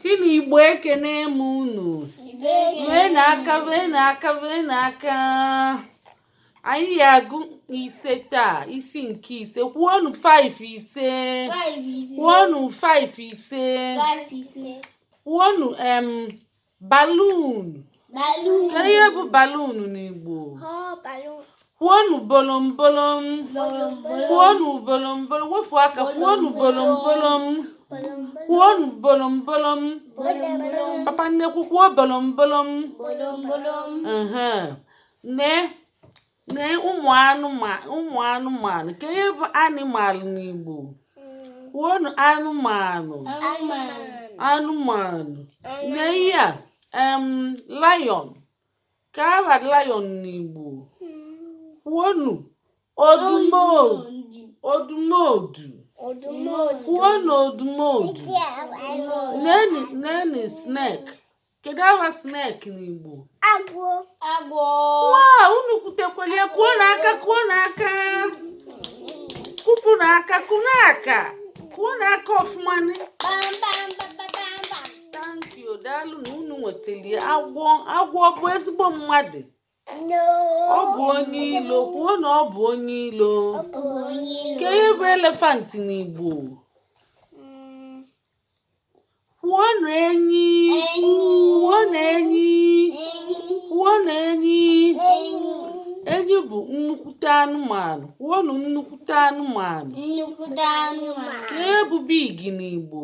Sị na Igbo ekene m unu. Mee na aka, mee na aka, mee na aka. Anyị ya-agụ ise taa, isi nke ise. Kwuonụ 5 ise. Kwuonụ 5 ise. Kwuonụ balloon. Ka ihe bụ balloon n'Igbo? Kwuonụ bolombolom. Kwuonụ bolombolom. Wefu aka. Kwuonụ bolombolom. Kwuonụ bolombolom. Papa nnekwu, kwuo bolombolom. Nee, nee ụmụ anụmanụ. Ka ihe bụ animal n'Igbo? Kwuonụ anụmanụ. Anụmanụ. Nee ihe a, lion. Ka aha lion n'Igbo? Kwuonụ odumodu. Kwuonụ odumodu. Neni, neni snake. Kedu aha snake n'Igbo? Agwọ. Agwọ. Wow, unu kwutekwere ya. Kụọ n'aka, kụọ n'aka, kụpụ n'aka, kụ n'aka, kụọ n'aka ọfụma ni. Bam bam bam bam bam bam. Thank you, daalụ na unu nwetara ya. Agwọ, agwọ bụ ezigbo mmadụ? No. Ọ bụ onye ilo. Kwuo na ọ bụ onye ilo. Ọ bụ onye ilo. Ka ihe bụ elephant n'Igbo? Kwuo na enyi. Enyi. Kwuo na enyi. Enyi. Kwuo na enyi. Enyi. Enyi bụ nnukwute anụmanụ. Kwuo na nnukwute anụmanụ. Nnukwute anụmanụ. Ka ihe bụ big n'Igbo?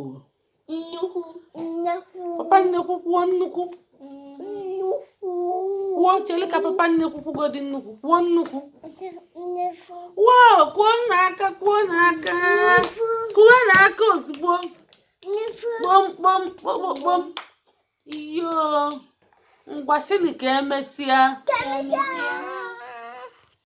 Nnukwu. Nnukwu. Papa nnekwu, kwuo nnukwu. Nnukwu. Kwuo, chele ka papa nnekwu kwugodi nnukwu. Kwuo nnukwu. Nnukwu. Wow, kụọ n'aka, kụọ n'aka, kụọ n'aka ozugbo. Nnukwu. Kpom kpom kpom kpom. Iyo, ngwa, sịnị ka emesịa. Emesịa.